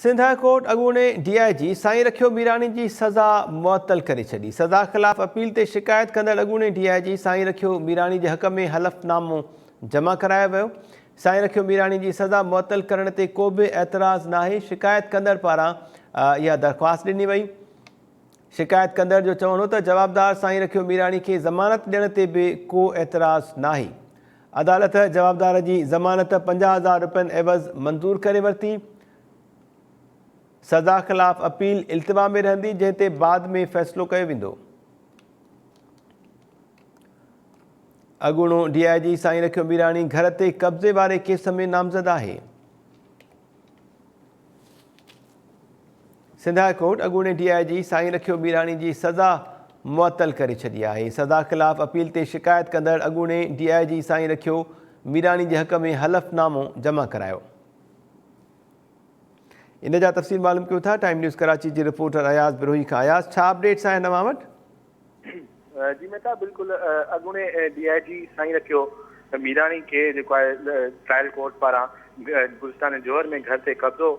Sindh high court اڳوڻي D I جي سائين رکيو ميراڻي جي سزا معطل ڪري ڇڏي. سزا خلاف اپيل تي شڪايت ڪندڙ اڳوڻي ڊي I جي سائين رکيو ميراڻي جي حق ۾ حلف نامو جمع ڪرايو ويو. سائين رکيو ميراڻي جي سزا معطل ڪرڻ تي ڪو به اعتراض ناهي، شڪايت ڪندڙ پاران اها درخواست ڏني وئي. شڪايت ڪندڙ جو چوڻ هو ته جوابدار سائين رکيو ميراڻي کي ضمانت ڏيڻ تي به ڪو اعتراض ناهي. عدالت جوابدار جي ضمانت 50,000 رپين عيوض منظور ڪري ورتي. سزا خلاف اپيل التوا ۾ رهندي جنهن تي بعد ۾ فيصلو ڪيو ويندو. اڳوڻو ڊي I جي سائين رکيو ميراڻي گهر تي قبضي واري ڪيس ۾ نامزد آهي. سنڌ هاء ڪورٽ اڳوڻي ڊي I جي سائين رکيو ميراڻي جي سزا معطل ڪري ڇڏي آهي. سزا خلاف اپيل تي شڪايت ڪندڙ اڳوڻي ڊي I جي سائين رکيو ميراڻي جي حق ۾ حلف نامو جمع ڪرايو. ان جا تفصيل معلوم ڪيون ٿا ٽائيم نيوز ڪراچي جي رپورٽر اياز بروهي کان. اياز ڇا اپڊيٽس آهن اوهان وٽ؟ جي مهتا بلڪل اڳوڻي ڊي I جي سائين رکيو ميراڻي کي جيڪو آهي ٽرائل ڪورٽ پاران گلستان جوهر ۾ گهر تي قبضو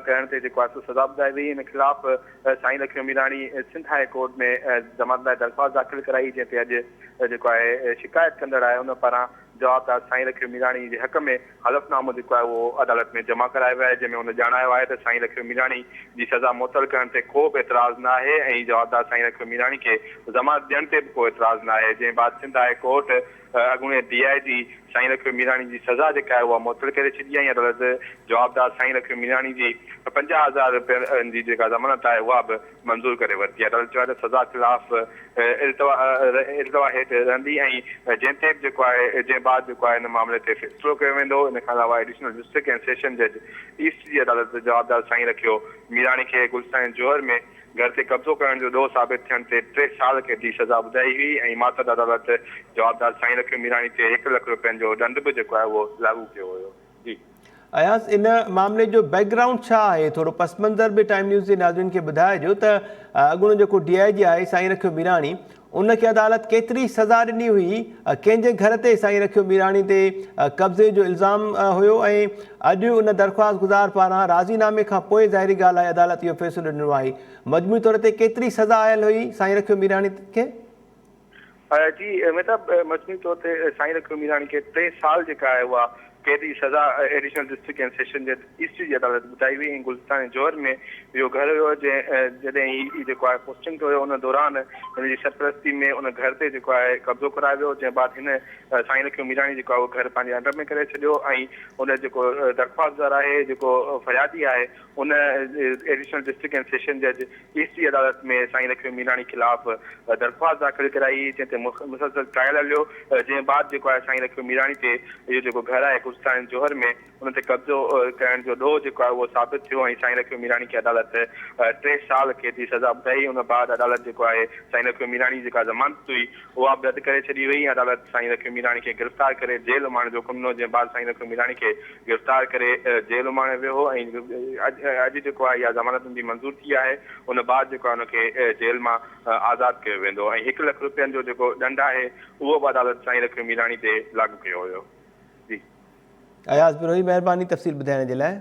ڪرڻ تي جيڪو آهي سو سزا ٻڌائي وئي ان خلاف سائين رکيو ميراڻي سنڌ هاء ڪورٽ ۾ ضمانت لاء درخواست داخل ڪرائي جنهن تي اڄ جيڪو آهي شڪايت ڪندڙ آهي ان پاران جوابدار سائين رکيو ميراڻي جي حق ۾ حلف نامو جيڪو آهي اهو عدالت ۾ جمع ڪرايو ويو آهي جنهن ۾ هن ڄاڻايو آهي ته سائين رکيو ميراڻي جي سزا معطل ڪرڻ تي ڪو به اعتراض نه آهي ۽ جوابدار سائين رکيو ميراڻي کي ضمانت ڏيڻ تي به ڪو اعتراض نه آهي جنهن بعد سنڌ هاء ڪورٽ اڳوڻي ڊي I جي سائين رکيو ميراڻي جي سزا جيڪا آهي اها معطل ڪري ڇڏي آهي ۽ عدالت جوابدار سائين رکيو ميراڻي جي 50,000 رپين جي جيڪا ضمانت آهي اها به منظور ڪري ورتي. عدالت چيو آهي ته سزا خلاف التوا هيٺ رهندي ۽ جنهن تي به جيڪو آهي جنهن بعد جيڪو آهي ان معاملي تي فيصلو ڪيو ويندو. ان کان علاوه ايڊيشنل ڊسٽرڪٽ ۽ سيشن جج ايسٽ جي عدالت جوابدار سائين رکيو ميراڻي کي گلستان جوهر ۾ گهر تي قبضو ڪرڻ جو ڏوهه ثابت ٿيڻ تي ٽي سال قيدي سزا ٻڌائي هئي ۽ ماتحت عدالت جوابدار سائين رکيو ميراڻي تي هڪ لک رپين جو ڏنڊ به جيڪو آهي اهو لاڳو ڪيو هيو. جي. اياز ان معاملي جو بيڪ گرائونڊ ڇا آهي ٿورو پس منظر به ٽائيم نيوز جي ناظرين کي ٻڌائجو ته اڳوڻو جيڪو ڊي I جي آهي سائين رکيو ميراڻي ان کي عدالت ڪيتري سزا ڏني هئي ڪنهن جي گهر تي سائين رکيو ميراڻي تي قبضي جو الزام هيو ۽ اڄ ان درخواست گذار پاران راضي نامي کان پوء ظاهري ڳالهه آهي عدالت اهو فيصلو ڏنو آهي مجموعي طور تي ڪيتري سزا آيل هئي سائين رکيو ميراڻي کي؟ جي مهتاب مجموعي طور تي سائين رکيو ميراڻي کي ٽي سال جيڪا آهي اها قيدي سزا ايڊيشنل ڊسٽرڪٽ اينڊ سيشن جج ايسٽ جي عدالت ٻڌائي هئي ۽ گلستان جوهر ۾ اهو گهر هيو جنهن جڏهن هي جيڪو آهي پوسٽنگ تي هيو ان دوران هن جي سرپرستي ۾ ان گهر تي جيڪو آهي قبضو ڪرايو ويو جنهن بعد هن سائين رکيو ميراڻي جيڪو آهي اهو گهر پنهنجي انڊر ۾ ڪري ڇڏيو ۽ ان جيڪو درخواستگذار آهي جيڪو فريادي آهي ان ايڊيشنل ڊسٽرڪٽ اينڊ سيشن جج ايسٽ جي عدالت ۾ سائين رکيو ميراڻي خلاف درخواست داخل ڪرائي جنهن تي مسلسل ٽرائل هليو جنهن بعد جيڪو آهي سائين رکيو ميراڻي تي اهو جيڪو گهر آهي گلستان جوهر ۾ ان تي قبضو ڪرڻ جو ڏوهه جيڪو آهي اهو ثابت ٿيو ۽ سائين رکيو ميراڻي کي عدالت ٽي سال قيد جي سزا ٻڌائي ان بعد عدالت جيڪو آهي سائين رکيو ميراڻي جي جيڪا ضمانت هئي اها به رد ڪري ڇڏي وئي ۽ عدالت سائين رکيو ميراڻي کي گرفتار ڪري جيل اماڻڻ جو حڪم ڏنو جنهن بعد سائين رکيو ميراڻي کي گرفتار ڪري جيل اماڻيو ويو هو ۽ اڄ جيڪو آهي اها ضمانت ان جي منظور ٿي آهي ان بعد جيڪو آهي ان کي جيل مان آزاد ڪيو ويندو ۽ هڪ لک رپين جو جيڪو ڏنڊ آهي اهو به عدالت سائين رکيو ميراڻي تي لاڳو ڪيو هيو. جي. اياز بروهي مهرباني تفصيل ٻڌائڻ جي لاء.